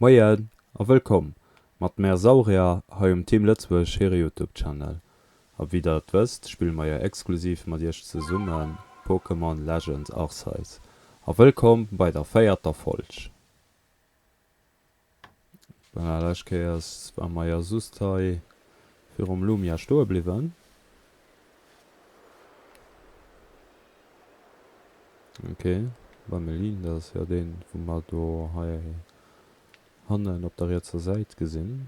Moien a wëllkomm mat mär Saurier hei um Team Lëtzebuerg hire Youtube Channel. A wéi der et wësst spille mer jo exklusiv mat iech zesummen Pokémon Legends Arceus. A wëllkomm bei der véierter Folg. Voilà, lescht Kéiers ware mer jo just hei virum Lumia stoe bliwwen. Ok, Bamelin, dat ass jo deen, wou mer do hei hannen op der rietser Säit gesinn.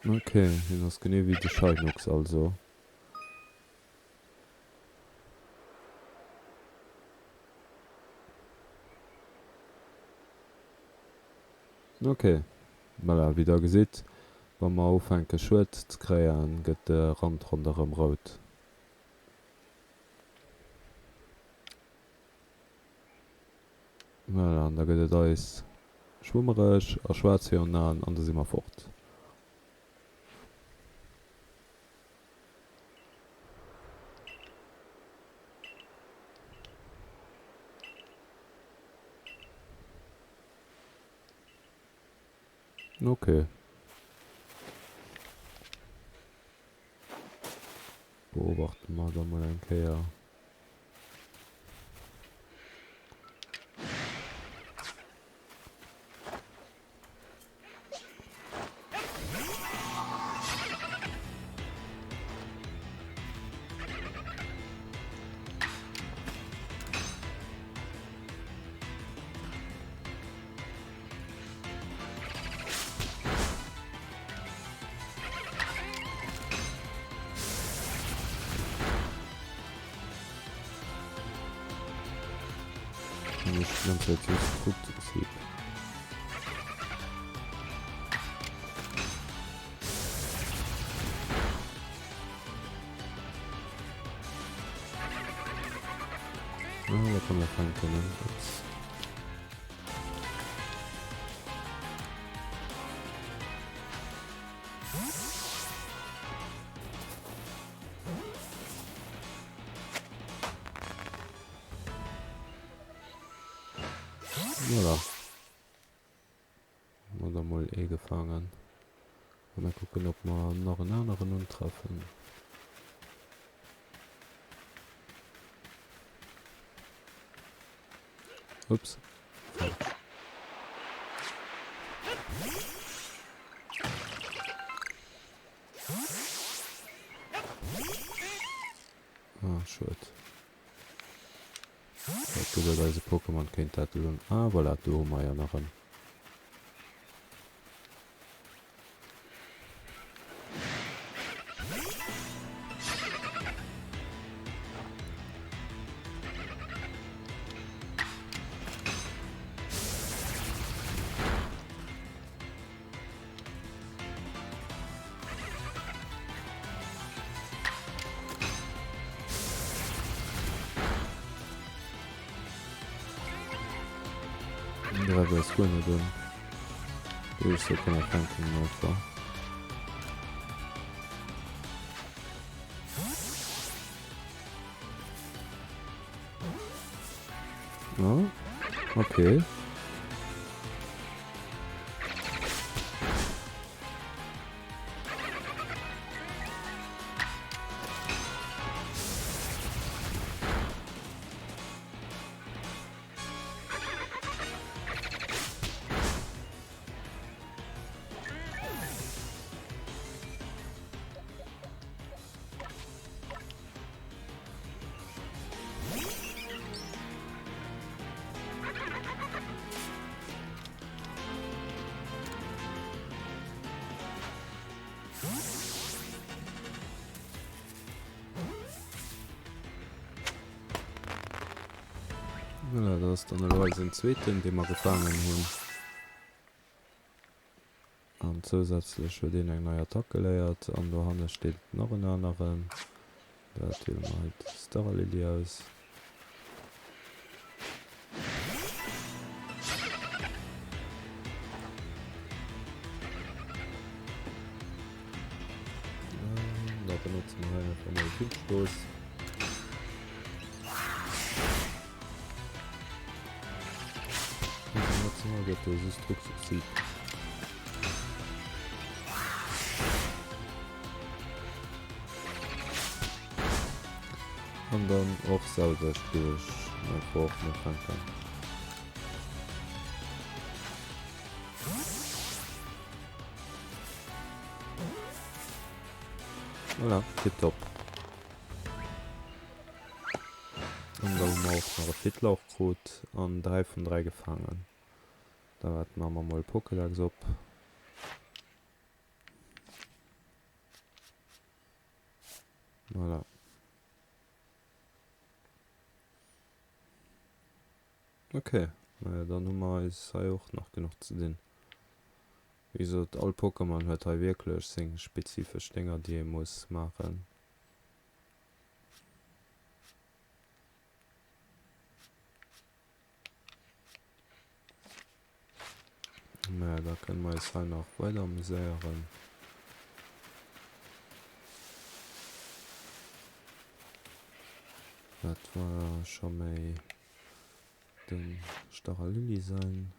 Ok, hien ass genee wéi de Sheinux also. Ok, voilà, wéi der gesitt, wa mer ufänke Schued ze kréien, gëtt de Rand ronderëm rout. Voilà, an da gëtt et eis schwummereg a schwaarz virun den Aen an da si mer fort. Okay. Beobachten mer da mol eng Kéier. Ah, da kann man fänken, ne? Ups. Voilà. Hu mer da mol ee gefaangen. A mir kucken, ob mer nach en aneren untreffen. Ups, falsch. Ah, schued. Ech hat gesot eise Pokémon kéint dat elo. Ah voilà, do hu mer jo nach en. Gräift eis guer net un. Ech so komm mer fänken en einfach. Ja, okay. Voilà, dat ass dann elo eisen zweeten, dee mer gefaangen hunn. An zousätzlech huet een eng nei Attack geléiert. An dohanne steet nach en aneren. Dat wiele mer hei d'Staralily aus. benotze mer hei einfach mol Windstoß. International gëtt do just Ruckzuckhieb. An dann och selwecht géif ech einfach och mol fänken. Voilà, tipptopp. An da hu mer och nach e Fittlauch krut an 3 vun 3 gefaangen. Da wat maache mer mol Pokédex op. Voilà. Ok, naja dann hu mer eis hei och nach genuch ze dinn. Wéi gesot, all Pokémon huet hei wierklech seng spezifesch Dénger déi ee muss maachen. Mä da kënne mer eis hei nach weider amuséieren. Dat war scho méi dem Staralili säin.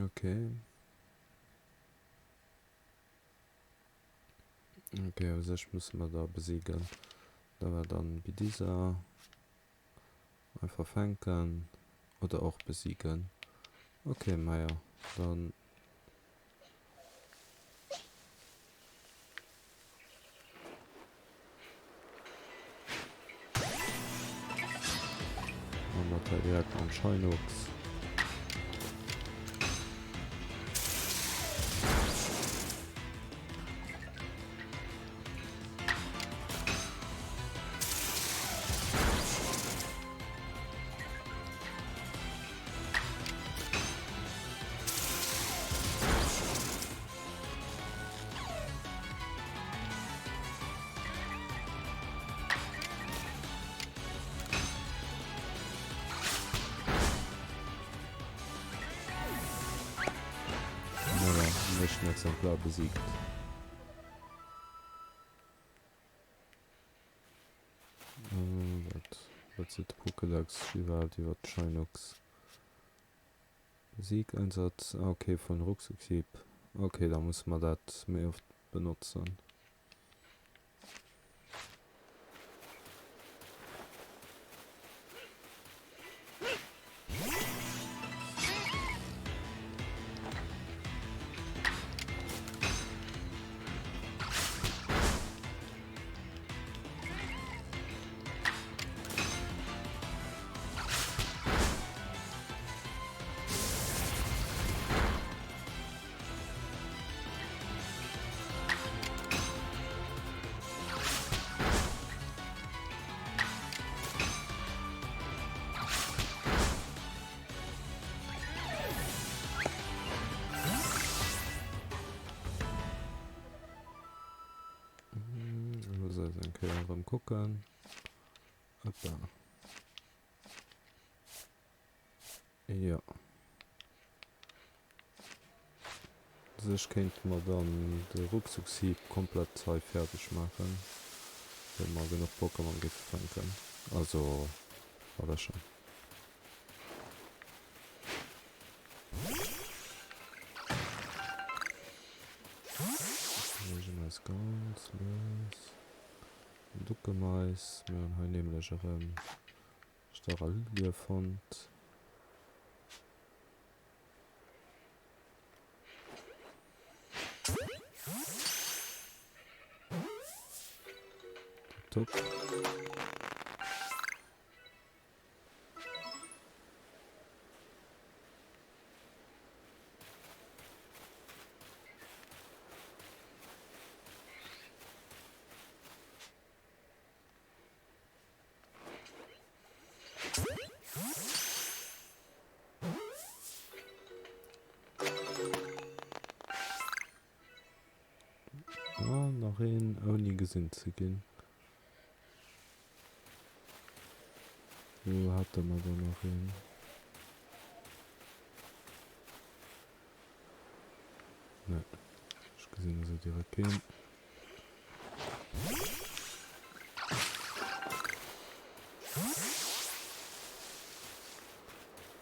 Okay. Ok, u sech musse mer da besiegen. Da war dann Bidisa einfach fänken oder och besiegen. Ok, majo, dann. An dat hei direkt mam Shinox. Voilà, den éischten Exemplar besiegt. Wat, wat seet de Pokédex iwwerhaapt iwwer d'Shinox? Sieg-Einsatz, ah ok, vun Ruckzuckhieb, ok, da musse mer dat méi oft benotzen. Looss eis eng Kéier erëm kucken. Hoppa. Jo. Sech kéinte mer dann de Ruckzuckshieb komplett hei fäerdeg maachen, wa mer genuch Pokémon géife fänken, also erwächen. Beweegen eis ganz lues. Ducke mer eis. Mir hunn hei nämlech erëm Staralilie fonnt. Tipptopp. Ah, nach een ouni gesinn ze ginn. Wou hate mer dann nach een? Nee, ech gesinn esou direkt keen.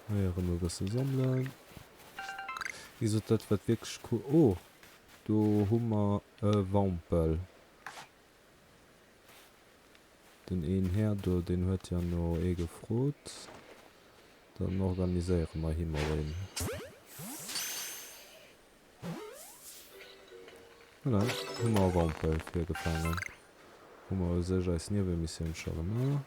Hei erëm e bësse sammelen. Wéi gesot, dat wat wierklech cool. Oh, do hu mer e Wampel. Den een Här do, deen huet jo no ee gefrot. Dann organiséiere mer him och een. Voilà, hu mer e Wampel virgefaangen. Hu mer u sech eis Niewemissioun scho gemaach.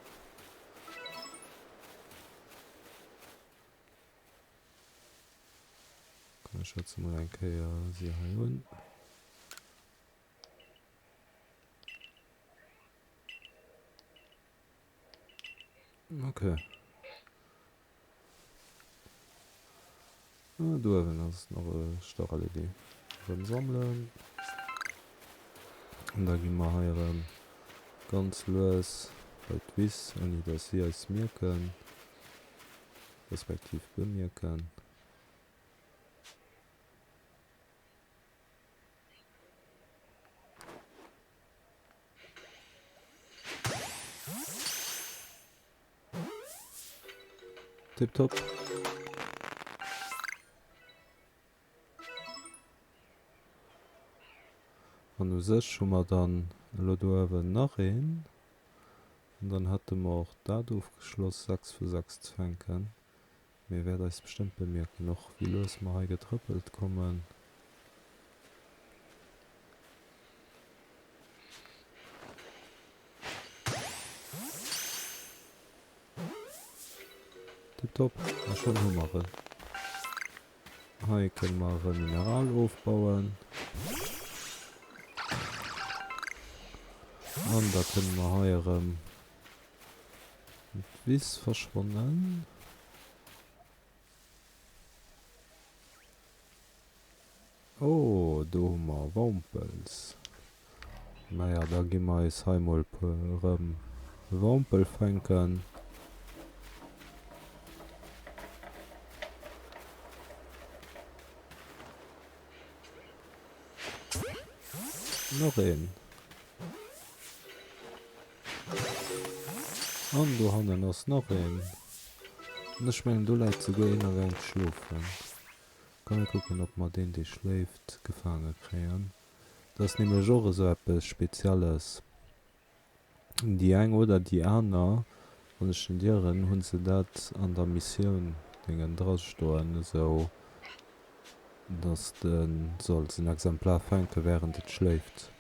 Komm, ech schwätze mol eng Kéier si hei un. Okay. Ah, do uewen ass nach e Staralili. Erëm sammelen. An da gi mer hei erëm ganz lues bei d'Wiss, ouni dass si eis mierken, respektiv bemierken. Tipptopp. An u sech hu mer dann elo do uewen nach een. An dann hätte mer och dat ofgeschloss, 6 vu 6 ze fänken. Mee wäert eis bestëmmt bemierken, och wéi lues mer hei getrëppelt kommen. Tiptop, a schonn hu mer en. Hei kënne mer erëm Mineral ofbauen. An da kënne mer hei erëm d'Wiss verschwannen. Oh, do hu mer Wampels. Naja, da gi mer eis hei mol erëm e Wampel fänken. Nach een. An dohannen ass nach een. An ech mengen, do läit souguer een a gaang ze schlofen. Komm mir kucken ob mer deen dee schléift gefaange kréien. Dat ass nämlech och esou eppes Spezielles. Déi eng oder déi aner, wann ech net ieren, hu se dat an der Missioun Déngen drastoen, esou dass de solls en Exemplar fänke während et schléift.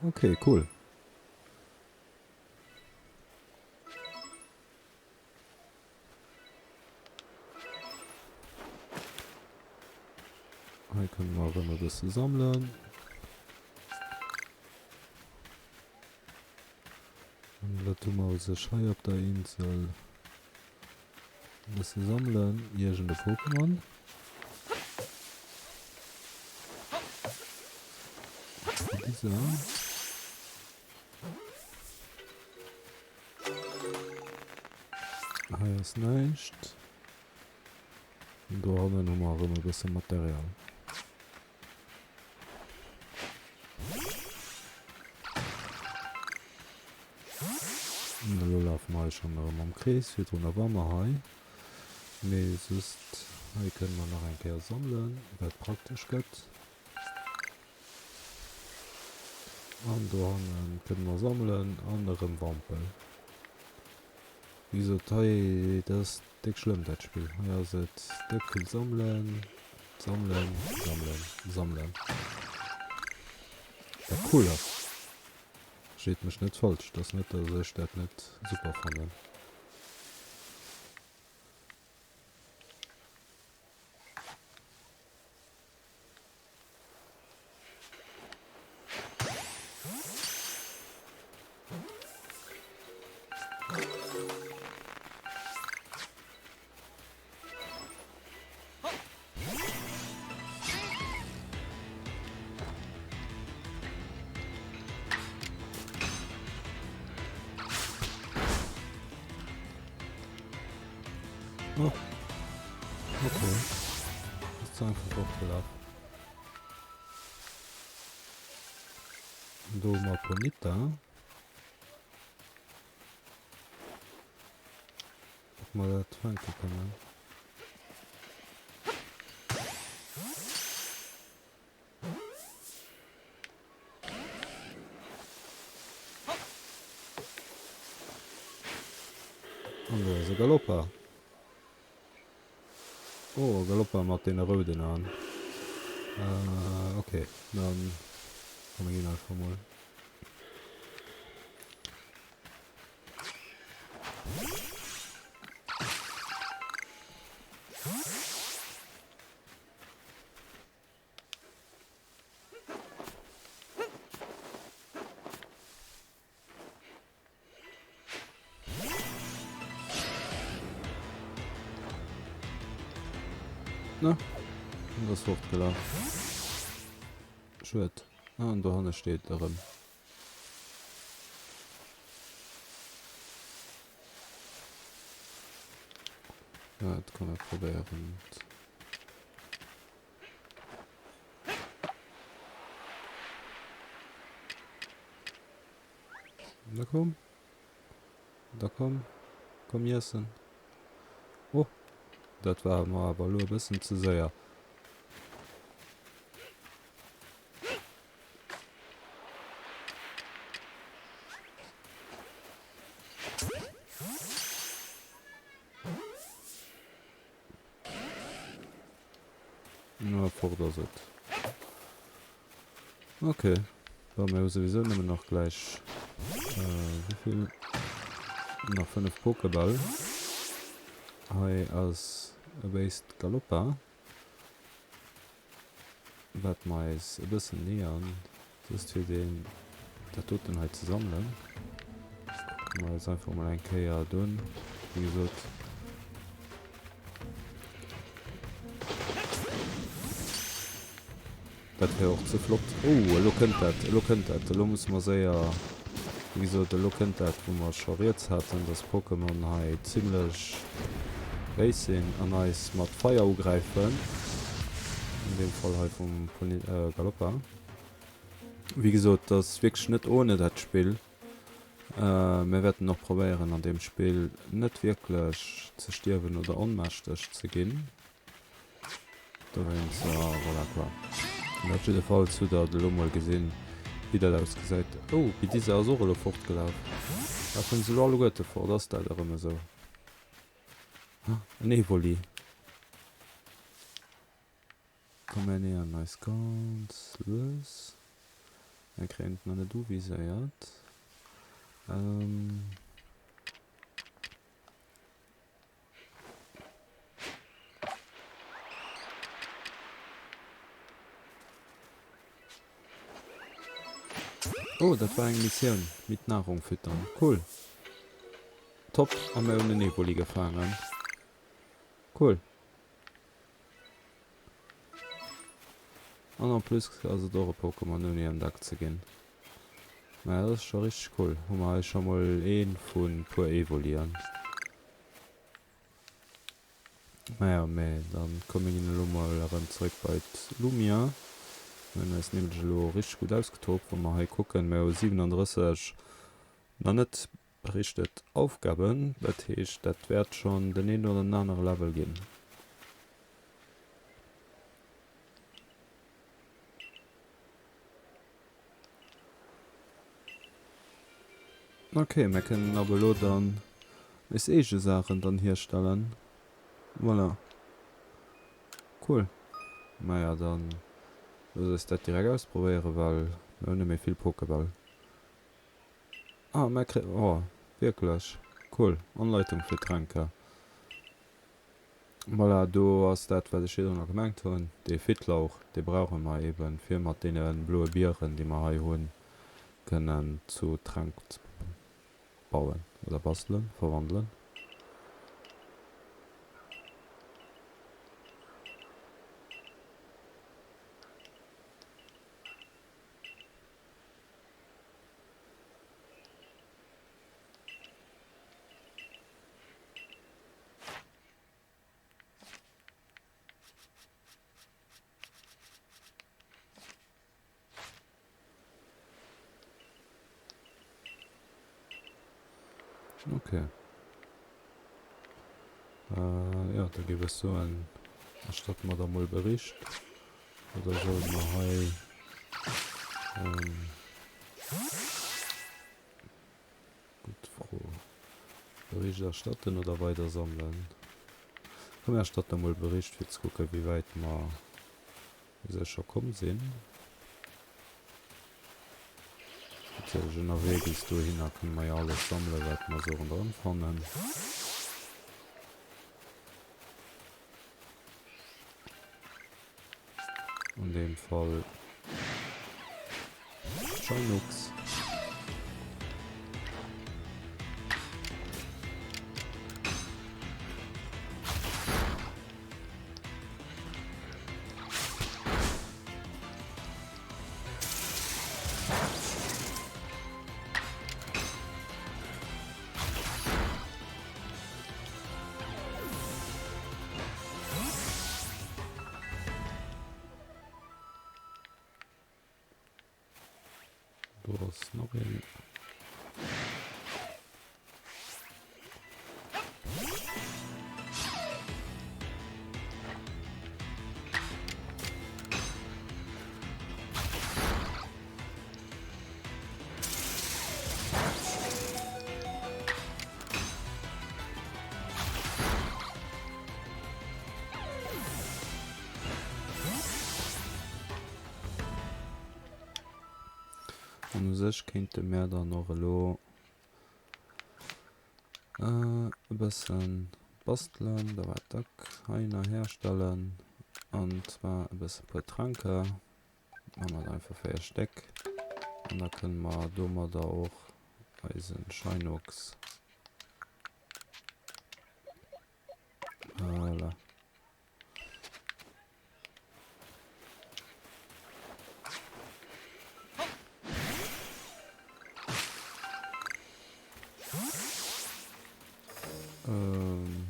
Okay, cool. Hei kënne mer erëm e bësse sammelen. An wat hu mer u sech hei op der Insel? E bësse sammelen, iergend e Pokémon. Dieser. Hei ass näischt. An do hannen hu mer erëm e bësse Material. An elo lafe mer hei schonn erëm am Krees. Virdrun war mer hei. Mee just hei kënne mer nach eng Kéier sammelen, wat praktesch gëtt. An dohannen kënne mer sammelen an erëm Wampel. Wéi gesot, hei, dat ass déck schlëmm dat Spill. Hei ass et déck vill sammelen, sammelen, sammelen, sammelen. Wat cool ass. Versteet mech net falsch, et ass net, datt ech dat net super fannen. Oh. Okay. Ass ze einfach fortgelaf. An do hu mer Ponyta. Ob mer dat fänke kënnen. An do ass e Galoppa. Oh, e Galoppa mat deene rouden Aen. Okay, dann komm mir ginn einfach mol. Na, und ass fortgelaf. Schued. Ah, an dohanne steet e rëm. Ja, dat kann e probéieren. Na komm. Da komm. Komm iessen. Oh, dat war mer awer elo e bëssen ze séier. Na, fort ass et. Okay. Bon, mir hu souwisou nëmmen nach gläich, wéi vill? Nach 5 Pokéball. Hei ass e béist Galoppa. Wat mer eis e bëssen nähern. Just fir deen, dat doten hei ze sammelen. Kucke mer eis einfach mol eng Kéier et un. Wéi gesot. Dat wär och ze flott. Oh, elo kënnt dat, elo kënnt dat. Elo musse mer séier, wéi gesot, elo kënnt dat, wou mer scho rieds haten, dass Pokémon hei zimlech béis sinn an eis mat Feier ugräifen. An deem Fall hei vum Pony, Galoppa. Wéi gesot, dat ass wierklech net ohne dat Spill. Mir wäerten och probéieren an deem Spill net wierklech ze stierwen oder onmächteg ze ginn. Dowéinst, voilà quoi. Mä op jidde Falls hutt der et elo mol gesinn, wéi dat ausgesäit. Oh, Bidisa ass och elo fortgelaf. Lafen se elo alleguerte fort? Ass dat erëm esou? En Evoli. Komm mir nähern eis ganz lues. Mir kréien et nach net uviséiert. Oh, dat war eng Missioun. Mit Nahrung füttern. Cool. Top. A mir hunn en Evoli gefaangen. Cool. An en plus ass et och e Pokémon ouni entdeckt ze ginn. Mä dat ass scho richteg cool. Hu mer hei scho mol ee vu puer Evolien. Naja, mä dann komm mir ginn elo mol erëm zeréck bei d'Lumia. Mir hunn eis nämlech elo richteg gutt ausgetobt, wa mer hei kucken. Mir hu 37 nach net berichtet Aufgaben. Dat heescht, dat wäert schonn den een oder den anere Level ginn. Ok, mir kënnen ab elo dann eis eege Saachen dann hierstellen. Voilà. Cool. Maja, dann looss eis dat direkt ausprobéieren, well mir hunn net méi vill Pokéball. Ah, mer kréien, oh, wierklech cool, Anleitung fir Tränke. Voilà, do ass dat, wat ech virdrun gemengt hunn, dee Fittlauch, dee brauche mer eben, fir mat deene bloe Bieren, déi mer hei hunn, kënnen zu Tränk ze bauen oder bastelen, verwandelen. Ok. Jo, da géif ech soen, erstatte mer da mol Bericht. Oder solle mer hei... Gutt Fro. Bericht erstatten oder weider sammelen? Komm mir erstatten emol Bericht fir ze kucken wéi wäit mer u sech scho komm sinn. Natierlech ënnerwee bis dohinner kënne mer jo alles sammelen wat mer esou ronderëm fannen. An deem Fall Shinux. Do ass nach een. An u sech kéinte mär dann och elo e bësse bastelen, da war d'Ack hei nach herstellen an zwar e bësse puer Tränke. Maache mer einfach 4 Stéck an da kënne mer domadder och eisen Shinox voilà. Ähm,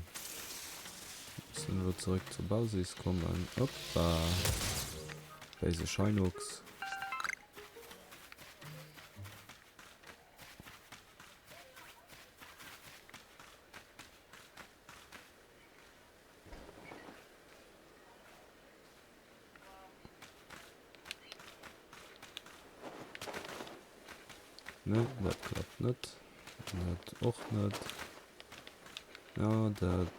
müssen elo zeréck zur Basis kommen. Hoppa. Béise Shinox. Ne, dat klappt net. Dat och net. Ja, dat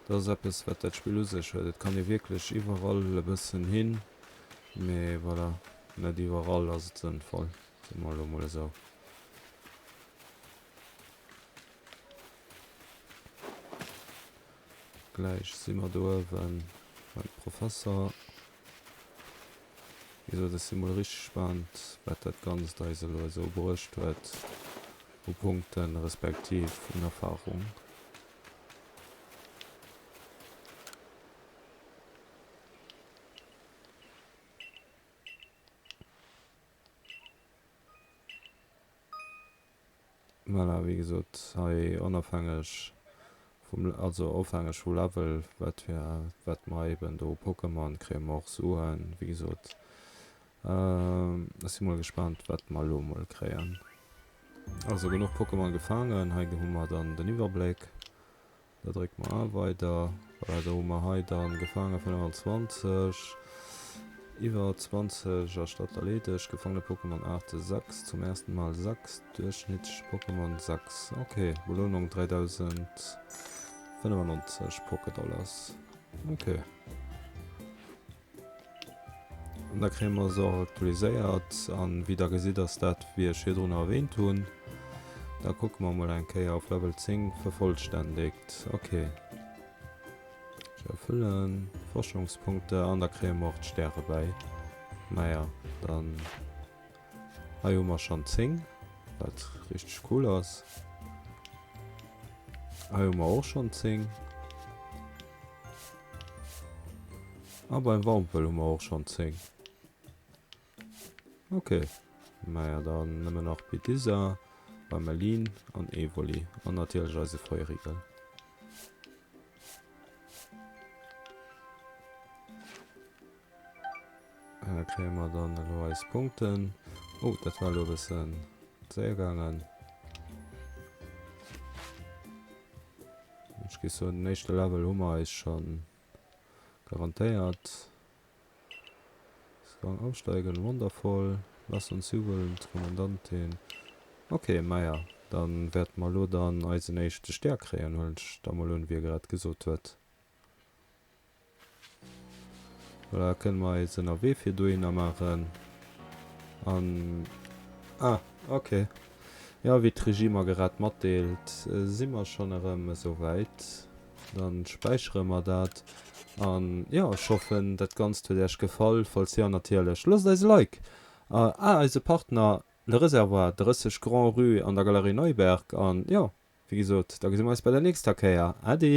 dat ass eppes, wat dat Spill u sech huet. Et kann ee wierklech iwwerall e bëssen hin, mee voilà, net iwwerall ass et sënnvoll, soe mer elo mol esou. Gläich si mer do uewen beim Professer. Wéi gesot, ech si mol richteg gespaant, wat dat Ganzt eis elo esou bruecht huet u Punkten, respektiv un Erfahrung. Voilà, wéi gesot, hei onofhängeg vum, also ofhängeg vum Level, wat fir, wat mer eben do u Pokémon kréie mer och Suen, wéi gesot. Ech si mol gespaant, wat mer elo mol kréien. Also genuch Pokémon gefaangen, hei hu mer dann den Iwwerbléck. Da drécke mer A weider. Voilà, do hu mer hei dann gefaange 25, iwwer 20 erstatt erleedegt, gefangene Pokémon Arte 6, zum ersten Mal 6, durchschnittliche Pokémon 6. Ok, Belohnung 3095 Pokédollars. Ok. An da kréie mer se och aktualiséiert. An wéi der gesitt ass dat wéi ech virdrun erwähnt hunn. Da kucke mer mol eng Kéier auf Level 10 vervollständigt. Ok. Ech erfüllen Forschungspunkte an da kréie mer och d'Stäre bäi. Naja, dann hei hu mer schonn 10, wat richteg cool ass. Hei hu mer och schonn 10. A beim Wampel hu mer och schonn 10. Ok. Maja, dann nëmmen nach Bidisa, Bamelin an Evoli. An natierlech eise Feurigel. Da kréie mer dann elo eis Punkten. Oh, dat war elo e bëssen séier gaangen. Ech géif soen, den éischte Level hu mer eis schonn garantéiert. Gang aufsteigen, wondervoll. Lass uns jubeln, Kommandantin. Ok, maja, dann wäerte mer elo dann eisen éischte Stär kréien, huelen ech da mol un, wéi e grad gesot huet. Voilà, da kënne mer eis ënnerwee fir dohinner maachen. An, ah, ok. Jo, wéi d'Regie mer grad matdeelt, si mer schonn erëm esou wäit. Dann späichere mer dat. An, jo, ech hoffen, dat Ganzt huet Äech gefall. Falls jo, natierlech, loosst eis e Like. Ah, eise Partner Le Réservoir, 30 Grand-Rue an der Galerie Neuberg. An, jo, wéi gesot, da gesi mer eis bei der nächster Kéier. Äddi!